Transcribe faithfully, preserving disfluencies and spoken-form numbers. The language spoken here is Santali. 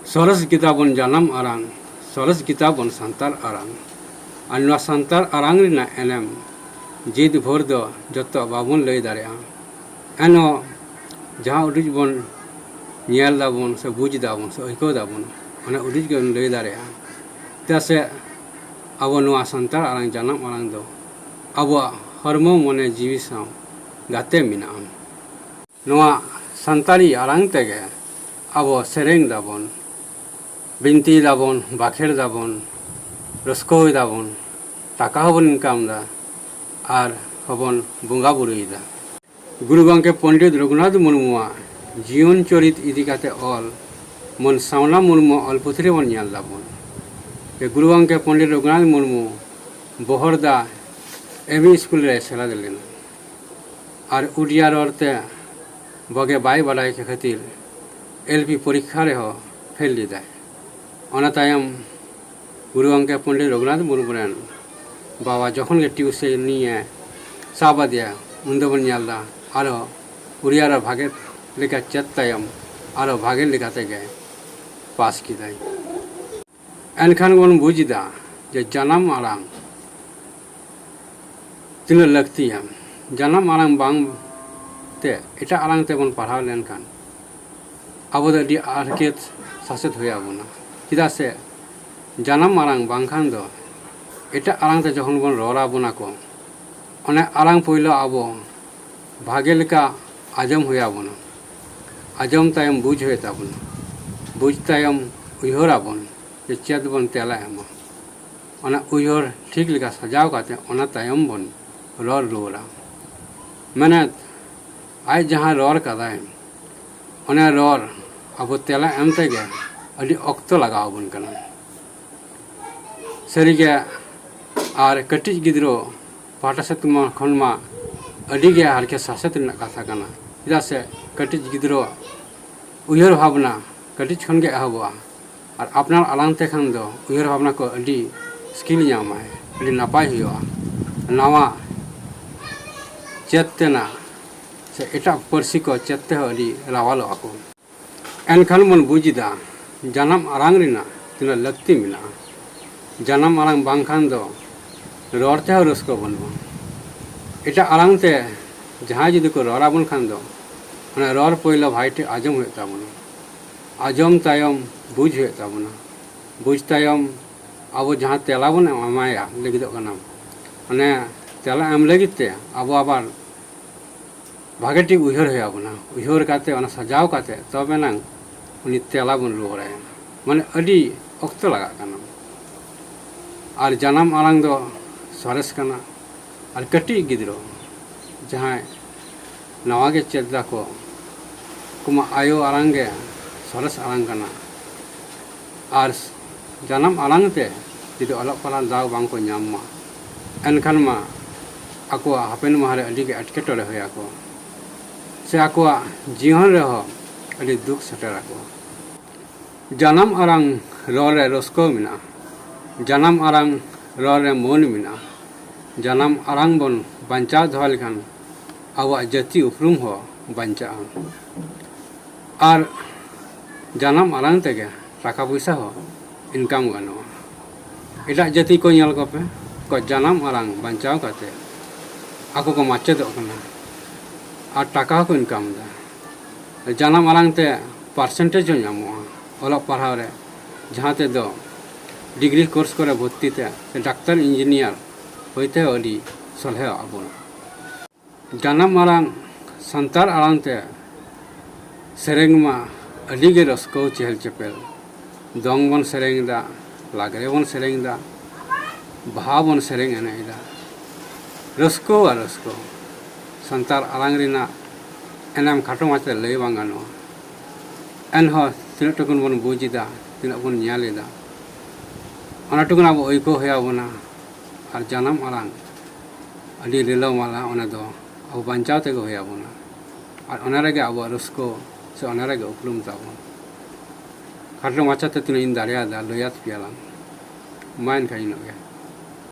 ᱥᱚᱨᱮᱥ ᱜᱮᱛᱟ ᱵᱚᱱ ᱡᱟᱱᱟᱢ ᱟᱲᱟᱝ, ᱥᱚᱨᱮᱥ ᱜᱮᱛᱟ ᱵᱚᱱ ᱥᱟᱱᱛᱟᱲ ᱟᱲᱟᱝ᱾ ᱟᱨ ᱱᱚᱣᱟ ᱥᱟᱱᱛᱟᱲ ᱟᱲᱟᱝ ᱨᱮᱱᱟᱜ ᱮᱱᱮᱢ ᱡᱤᱫ ᱵᱷᱳᱨ ᱫᱚ ᱡᱚᱛᱚ ᱵᱟᱵᱚᱱ ᱞᱟᱹᱭ ᱫᱟᱲᱮᱭᱟᱜᱼᱟ᱾ ᱮᱱᱦᱚᱸ ᱡᱟᱦᱟᱸ ᱩᱰᱤᱡ ᱵᱚᱱ ᱧᱮᱞ ᱫᱟᱵᱚᱱ ᱥᱮ ᱵᱩᱡᱽ ᱫᱟᱵᱚᱱ ᱥᱮ ᱟᱹᱭᱠᱟᱹᱣ ᱫᱟᱵᱚᱱ, ᱚᱱᱟ ᱩᱰᱤᱡ ᱜᱮᱵᱚᱱ ᱞᱟᱹᱭ ᱫᱟᱲᱮᱭᱟᱜᱼᱟ᱾ ᱪᱮᱫᱟᱜ ᱥᱮ ᱟᱵᱚ ᱱᱚᱣᱟ ᱥᱟᱱᱛᱟᱲ ᱟᱲᱟᱝ, ᱡᱟᱱᱟᱢ ᱟᱲᱟᱝ ᱫᱚ ᱟᱵᱚᱣᱟᱜ ᱦᱚᱲᱢᱚ ᱢᱚᱱᱮ ᱡᱤᱣᱤ ᱥᱟᱶ ᱜᱟᱛᱮ ᱢᱮᱱᱟᱜᱼᱟ᱾ ᱱᱚᱣᱟ ᱥᱟᱱᱛᱟᱲᱤ ᱟᱲᱟᱝ ᱛᱮᱜᱮ ᱟᱵᱚ ᱥᱮᱨᱮᱧ ᱫᱟᱵᱚᱱ, ᱵᱤᱱᱛᱤᱭ ᱫᱟᱵᱚᱱ, ᱵᱟᱠᱷᱮᱲ ᱫᱟᱵᱚᱱ, ᱨᱟᱹᱥᱠᱟᱹᱭ ᱫᱟᱵᱚᱱ, ᱴᱟᱠᱟ ᱦᱚᱸᱵᱚᱱ ᱤᱱᱠᱟᱢ ᱫᱟ ᱟᱨ ᱦᱚᱸᱵᱚᱱ ᱵᱚᱸᱜᱟ ᱵᱩᱨᱩᱭᱮᱫᱟ᱾ ᱜᱩᱨᱩ ᱜᱚᱢᱠᱮ ᱯᱚᱱᱰᱤᱛ ᱨᱚᱜᱷᱩᱱᱟᱛᱷ ᱢᱩᱨᱢᱩᱣᱟᱜ ᱡᱤᱭᱚᱱ ᱪᱚᱨᱤᱛ ᱤᱫᱤ ᱠᱟᱛᱮ ᱚᱞ ᱢᱚᱱ ᱥᱟᱣᱱᱟ ᱢᱩᱨᱢᱩᱣᱟᱜ ᱚᱞ ᱯᱩᱛᱷᱤ ᱨᱮᱵᱚᱱ ᱧᱮᱞ ᱫᱟᱵᱚᱱ ᱡᱮ ᱜᱩᱨᱩ ᱜᱚᱢᱠᱮ ᱯᱚᱱᱰᱤᱛ ᱨᱚᱜᱷᱩᱱᱟᱛᱷ ᱢᱩᱨᱢᱩ ᱵᱚᱦᱚᱲᱫᱟ ᱮᱢ ᱤ ᱥᱠᱩᱞ ᱨᱮ ᱥᱮᱞᱮᱫ ᱞᱮᱱᱟ ᱟᱨ ᱩᱰᱤᱭᱟ ᱨᱚᱲ ᱛᱮ ᱵᱷᱟᱜᱮ ᱵᱟᱭ ᱵᱟᱰᱟᱭ ᱠᱷᱟᱹᱛᱤᱨ ᱮᱞ ᱯᱤ ᱯᱚᱨᱤᱠᱠᱷᱟ ᱨᱮᱦᱚᱸ ᱯᱷᱮᱞ ᱞᱮᱫᱟᱭ᱾ ᱚᱱᱟ ᱛᱟᱭᱚᱢ ᱜᱩᱨᱩ ᱜᱚᱢᱠᱮ ᱯᱚᱱᱰᱤᱛ ᱨᱚᱜᱷᱩᱱᱟᱛᱷ ᱢᱩᱨᱢᱩ ᱨᱮᱱ ᱵᱟᱵᱟ ᱡᱚᱠᱷᱚᱱ ᱜᱮ ᱴᱤᱭᱩᱥᱮᱱᱤᱭᱮ ᱥᱟᱵ ᱟᱫᱮᱭᱟ, ᱩᱱ ᱫᱚᱵᱚᱱ ᱧᱮᱞ ᱮᱫᱟ ᱟᱨᱚ ᱩᱰᱤᱭᱟ ᱨᱮ ᱵᱷᱟᱜᱮ ᱞᱮᱠᱟ ᱪᱮᱫ ᱛᱟᱭᱚᱢ ᱟᱨᱚ ᱵᱷᱟᱜᱮ ᱞᱮᱠᱟ ᱛᱮᱜᱮ ᱯᱟᱥ ᱠᱮᱫᱟᱭ᱾ ᱮᱱᱠᱷᱟᱱ ᱵᱚᱱ ᱵᱩᱡᱽ ᱮᱫᱟ ᱡᱮ ᱡᱟᱱᱟᱢ ᱟᱲᱟᱝ ᱛᱤᱱᱟᱹᱜ ᱞᱟᱹᱠᱛᱤᱭᱟ᱾ ᱡᱟᱱᱟᱢ ᱟᱲᱟᱝ ᱵᱟᱝ ᱛᱮ ᱮᱴᱟᱜ ᱟᱲᱟᱝ ᱛᱮᱵᱚᱱ ᱯᱟᱲᱦᱟᱣ ᱞᱮᱱᱠᱷᱟᱱ ᱟᱵᱚ ᱫᱚ ᱟᱹᱰᱤ ᱦᱟᱨᱠᱮᱛ ᱥᱟᱥᱮᱛ ᱦᱩᱭ ᱟᱵᱚᱱᱟ᱾ ᱪᱮᱫᱟᱜ ᱥᱮ ᱡᱟᱱᱟᱢ ᱟᱲᱟᱝ ᱵᱟᱝᱠᱷᱟᱱ ᱫᱚ ᱮᱴᱟᱜ ᱟᱲᱟᱝ ᱛᱮ ᱡᱚᱠᱷᱚᱱ ᱵᱚᱱ ᱨᱚᱲ ᱟᱵᱚᱱᱟ ᱠᱚ, ᱚᱱᱟ ᱟᱲᱟᱝ ᱯᱳᱭᱞᱳ ᱟᱵᱚ ᱵᱷᱟᱜᱮ ᱞᱮᱠᱟ ᱟᱸᱡᱚᱢ ᱦᱩᱭ ᱟᱵᱚᱱᱟ᱾ ᱟᱸᱡᱚᱢ ᱛᱟᱭᱚᱢ ᱵᱩᱡᱽ ᱦᱩᱭᱩᱜ ᱛᱟᱵᱚᱱᱟ᱾ ᱵᱩᱡᱽ ᱛᱟᱭᱚᱢ ᱩᱭᱦᱟᱹᱨ ᱟᱵᱚᱱ ᱡᱮ ᱪᱮᱫ ᱵᱚᱱ ᱛᱮᱞᱟ ᱮᱢᱟ᱾ ᱚᱱᱟ ᱩᱭᱦᱟᱹᱨ ᱴᱷᱤᱠ ᱞᱮᱠᱟ ᱥᱟᱡᱟᱣ ᱠᱟᱛᱮ ᱚᱱᱟ ᱛᱟᱭᱚᱢ ᱵᱚᱱ ᱨᱚᱲ ᱨᱩᱣᱟᱹᱲᱟ᱾ ᱢᱮᱱᱮᱫ ᱟᱡ ᱡᱟᱦᱟᱸ ᱨᱚᱲ ᱠᱟᱫᱟᱭ, ᱚᱱᱟ ᱨᱚᱲ ᱟᱵᱚ ᱛᱮᱞᱟ ᱮᱢ ᱛᱮᱜᱮ ᱟᱹᱰᱤ ᱚᱠᱛᱚ ᱞᱟᱜᱟᱣ ᱟᱵᱚᱱ ᱠᱟᱱᱟ᱾ ᱥᱟᱹᱨᱤᱜᱮ ᱟᱨ ᱠᱟᱹᱴᱤᱡ ᱜᱤᱫᱽᱨᱟᱹ ᱯᱟᱦᱴᱟ ᱥᱮᱫ ᱢᱟ ᱠᱷᱚᱱ ᱢᱟ ᱟᱹᱰᱤ ᱜᱮ ᱦᱟᱨᱠᱮᱛ ᱥᱟᱥᱮᱛ ᱨᱮᱱᱟᱜ ᱠᱟᱛᱷᱟ ᱠᱟᱱᱟ᱾ ᱪᱮᱫᱟᱜ ᱥᱮ ᱠᱟᱹᱴᱤᱡ ᱜᱤᱫᱽᱨᱟᱹ ᱩᱭᱦᱟᱹᱨ ᱵᱷᱟᱵᱽᱱᱟ ᱠᱟᱹᱴᱤᱡ ᱠᱷᱚᱱ ᱜᱮ ᱮᱦᱚᱵᱚᱜᱼᱟ᱾ ᱟᱨ ᱟᱯᱱᱟᱨ ᱟᱲᱟᱝ ᱛᱮ ᱠᱷᱟᱱ ᱫᱚ ᱩᱭᱦᱟᱹᱨ ᱵᱷᱟᱵᱽᱱᱟ ᱠᱚ ᱟᱹᱰᱤ ᱥᱠᱤᱞ ᱧᱟᱢᱟᱭ, ᱟᱹᱰᱤ ᱱᱟᱯᱟᱭ ᱦᱩᱭᱩᱜᱼᱟ᱾ ᱱᱟᱣᱟ ᱪᱮᱫ ᱛᱮᱱᱟᱜ ᱥᱮ ᱮᱴᱟᱜ ᱯᱟᱹᱨᱥᱤ ᱠᱚ ᱪᱮᱫ ᱛᱮᱦᱚᱸ ᱟᱹᱰᱤ ᱨᱟᱣᱟᱞᱚᱜᱼᱟ ᱠᱚ᱾ ᱮᱱᱠᱷᱟᱱ ᱵᱚᱱ ᱵᱩᱡᱽ ᱮᱫᱟ ᱡᱟᱱᱟᱢ ᱟᱲᱟᱝ ᱨᱮᱱᱟᱜ ᱛᱤᱱᱟᱹᱜ ᱞᱟᱹᱠᱛᱤ ᱢᱮᱱᱟᱜᱼᱟ᱾ ᱡᱟᱱᱟᱢ ᱟᱲᱟᱝ ᱵᱟᱝᱠᱷᱟᱱ ᱫᱚ ᱨᱚᱲ ᱛᱮᱦᱚᱸ ᱨᱟᱹᱥᱠᱟᱹ ᱵᱟᱹᱱᱩᱜᱼᱟ᱾ ᱮᱴᱟᱜ ᱟᱲᱟᱝ ᱛᱮ ᱡᱟᱦᱟᱸᱭ ᱡᱩᱫᱤ ᱠᱚ ᱨᱚᱲ ᱟᱵᱚᱱ ᱠᱷᱟᱱ ᱫᱚ, ᱚᱱᱟ ᱨᱚᱲ ᱯᱳᱭᱞᱳ ᱵᱷᱟᱜᱮ ᱴᱷᱤᱠ ᱟᱸᱡᱚᱢ ᱦᱩᱭᱩᱜ ᱛᱟᱵᱚᱱᱟ᱾ ᱟᱸᱡᱚᱢ ᱛᱟᱭᱚᱢ ᱵᱩᱡᱽ ᱦᱩᱭᱩᱜ ᱛᱟᱵᱚᱱᱟ᱾ ᱵᱩᱡᱽ ᱛᱟᱭᱚᱢ ᱟᱵᱚ ᱡᱟᱦᱟᱸ ᱛᱮᱞᱟ ᱵᱚᱱ ᱮᱢᱟᱭᱟ ᱞᱟᱹᱜᱤᱫᱚᱜ ᱠᱟᱱᱟ, ᱚᱱᱮ ᱛᱮᱞᱟ ᱮᱢ ᱞᱟᱹᱜᱤᱫ ᱛᱮ ᱟᱵᱚ ᱟᱵᱟᱨ ᱵᱷᱟᱜᱮ ᱴᱷᱤᱠ ᱩᱭᱦᱟᱹᱨ ᱦᱩᱭ ᱟᱵᱚᱱᱟ᱾ ᱩᱭᱦᱟᱹᱨ ᱠᱟᱛᱮ, ᱚᱱᱟ ᱥᱟᱡᱟᱣ ᱠᱟᱛᱮ, ᱛᱚᱵᱮ ᱱᱟᱝ ᱩᱱᱤ ᱛᱮᱞᱟ ᱵᱚᱱ ᱨᱩᱣᱟᱹᱲᱟᱭᱟ᱾ ᱢᱟᱱᱮ, ᱟᱹᱰᱤ ᱚᱠᱛᱚ ᱞᱟᱜᱟᱜ ᱠᱟᱱᱟ᱾ ᱟᱨ ᱡᱟᱱᱟᱢ ᱟᱲᱟᱝ ᱫᱚ ᱥᱚᱨᱮᱥ ᱠᱟᱱᱟ᱾ ᱟᱨ ᱠᱟᱹᱴᱤᱡ ᱜᱤᱫᱽᱨᱟᱹ ᱡᱟᱦᱟᱸᱭ ᱱᱟᱣᱟ ᱜᱮ ᱪᱮᱫ ᱫᱟᱠᱚ, ᱩᱱᱠᱩ ᱢᱟ ᱟᱭᱳ ᱟᱲᱟᱝ ᱜᱮ ᱥᱚᱨᱮᱥ ᱟᱲᱟᱝ ᱠᱟᱱᱟ᱾ ᱟᱨ ᱡᱟᱱᱟᱢ ᱟᱲᱟᱝ ᱛᱮ ᱡᱩᱫᱤ ᱚᱞᱚᱜ ᱯᱟᱲᱦᱟᱜ ᱫᱟᱣ ᱵᱟᱝ ᱠᱚ ᱧᱟᱢ ᱢᱟ, ᱮᱱᱠᱷᱟᱱ ᱢᱟ ᱟᱠᱚᱣᱟᱜ ᱦᱟᱯᱮᱱ ᱢᱟᱦᱟ ᱨᱮ ᱟᱹᱰᱤ ᱜᱮ ᱮᱴᱠᱮᱴᱚᱬᱮ ᱦᱩᱭ ᱟᱠᱚᱣᱟ, ᱥᱮ ᱟᱠᱚᱣᱟᱜ ᱡᱤᱭᱚᱱ ᱨᱮᱦᱚᱸ ᱟᱹᱰᱤ ᱫᱩᱠ ᱥᱮᱴᱮᱨ ᱟᱠᱚᱣᱟ᱾ ᱡᱟᱱᱟᱢ ᱟᱲᱟᱝ ᱨᱚᱲ ᱨᱮ ᱨᱟᱹᱥᱠᱟᱹ ᱢᱮᱱᱟᱜᱼᱟ᱾ ᱡᱟᱱᱟᱢ ᱟᱲᱟᱝ ᱨᱚᱲ ᱨᱮ ᱢᱟᱹᱱ ᱢᱮᱱᱟᱜᱼᱟ᱾ ᱡᱟᱱᱟᱢ ᱟᱲᱟᱝ ᱵᱚᱱ ᱵᱟᱧᱪᱟᱣ ᱫᱚᱦᱚ ᱞᱮᱠᱷᱟᱱ ᱟᱵᱚᱣᱟᱜ ᱡᱟᱹᱛᱤ ᱩᱯᱨᱩᱢ ᱦᱚᱸ ᱵᱟᱧᱪᱟᱜᱼᱟ᱾ ᱟᱨ ᱡᱟᱱᱟᱢ ᱟᱲᱟᱝ ᱛᱮᱜᱮ ᱴᱟᱠᱟ ᱯᱚᱭᱥᱟ ᱦᱚᱸ ᱤᱱᱠᱟᱢ ᱜᱟᱱᱚᱜᱼᱟ᱾ ᱮᱴᱟᱜ ᱡᱟᱹᱛᱤ ᱠᱚ ᱧᱮᱞ ᱠᱚᱯᱮ, ᱟᱠᱚᱣᱟᱜ ᱡᱟᱱᱟᱢ ᱟᱲᱟᱝ ᱵᱟᱧᱪᱟᱣ ᱠᱟᱛᱮ ᱟᱠᱚ ᱠᱚ ᱢᱟᱪᱮᱫᱚᱜ ᱠᱟᱱᱟ ᱟᱨ ᱴᱟᱠᱟ ᱦᱚᱸᱠᱚ ᱤᱱᱠᱟᱢ ᱮᱫᱟ᱾ ᱡᱟᱱᱟᱢ ᱟᱲᱟᱝ ᱛᱮ ᱯᱟᱨᱥᱮᱱᱴᱮᱡᱽ ᱦᱚᱸ ᱧᱟᱢᱚᱜᱼᱟ᱾ ᱚᱞᱚᱜ ᱯᱟᱲᱦᱟᱣ ᱨᱮ, ᱡᱟᱦᱟᱸ ᱛᱮᱫᱚ ᱰᱤᱜᱽᱨᱤ ᱠᱳᱨᱥ ᱠᱚᱨᱮ ᱵᱷᱚᱨᱛᱤ ᱛᱮ ᱥᱮ ᱰᱟᱠᱛᱟᱨ, ᱤᱧᱡᱤᱱᱤᱭᱟᱨ ᱦᱩᱭ ᱛᱮᱦᱚᱸ ᱟᱹᱰᱤ ᱥᱚᱞᱦᱮ ᱟᱵᱚᱱᱟ᱾ ᱡᱟᱱᱟᱢ ᱟᱲᱟᱝ ᱥᱟᱱᱛᱟᱲ ᱟᱲᱟᱝ ᱛᱮ ᱥᱮᱨᱮᱧ ᱢᱟ ᱟᱹᱰᱤ ᱜᱮ ᱨᱟᱹᱥᱠᱟᱹ, ᱪᱮᱦᱮᱞ ᱪᱮᱯᱮᱞ᱾ ᱫᱚᱝ ᱵᱚᱱ ᱥᱮᱨᱮᱧ ᱮᱫᱟ, ᱞᱟᱜᱽᱲᱮ ᱵᱚᱱ ᱥᱮᱨᱮᱧ ᱮᱫᱟ, ᱵᱟᱦᱟ ᱵᱚᱱ ᱥᱮᱨᱮᱧ ᱮᱱᱮᱡ ᱮᱫᱟ᱾ ᱨᱟᱹᱥᱠᱟᱹ ᱟᱨ ᱨᱟᱹᱥᱠᱟᱹ᱾ ᱥᱟᱱᱛᱟᱲ ᱟᱲᱟᱝ ᱨᱮᱱᱟᱜ ᱮᱱᱮᱢ ᱠᱷᱟᱴᱚ ᱢᱟᱪᱷᱟ ᱛᱮ ᱞᱟᱹᱭ ᱵᱟᱝ ᱜᱟᱱᱚᱜᱼᱟ᱾ ᱮᱱᱦᱚᱸ ᱛᱤᱱᱟᱹᱜ ᱴᱩᱠᱩᱱ ᱵᱚᱱ ᱵᱩᱡᱽ ᱮᱫᱟ, ᱛᱤᱱᱟᱹᱜ ᱵᱚᱱ ᱧᱮᱞ ᱮᱫᱟ, ᱚᱱᱟ ᱴᱩᱠᱩᱱ ᱟᱵᱚ ᱟᱹᱭᱠᱟᱹᱣ ᱦᱩᱭ ᱟᱵᱚᱱᱟ᱾ ᱟᱨ ᱡᱟᱱᱟᱢ ᱟᱲᱟᱝ ᱟᱹᱰᱤ ᱨᱤᱞᱟᱹᱢᱟᱞᱟ, ᱚᱱᱟ ᱫᱚ ᱟᱵᱚ ᱵᱟᱧᱪᱟᱣ ᱛᱮᱜᱮ ᱦᱩᱭ ᱟᱵᱚᱱᱟ᱾ ᱟᱨ ᱚᱱᱟ ᱨᱮᱜᱮ ᱟᱵᱚᱣᱟᱜ ᱨᱟᱹᱥᱠᱟᱹ ᱥᱮ ᱚᱱᱟ ᱨᱮᱜᱮ ᱩᱯᱨᱩᱢ ᱛᱟᱵᱚᱱ᱾ ᱠᱷᱟᱴᱚ ᱢᱟᱪᱷᱟ ᱛᱮ ᱛᱤᱱᱟᱹᱜ ᱤᱧ ᱫᱟᱲᱮᱭᱟᱫᱟ ᱞᱟᱹᱭᱟᱫ ᱯᱮᱭᱟᱞᱟᱝ᱾ ᱢᱟ ᱮᱱᱠᱷᱟᱱ ᱤᱱᱟᱹᱜ ᱜᱮ᱾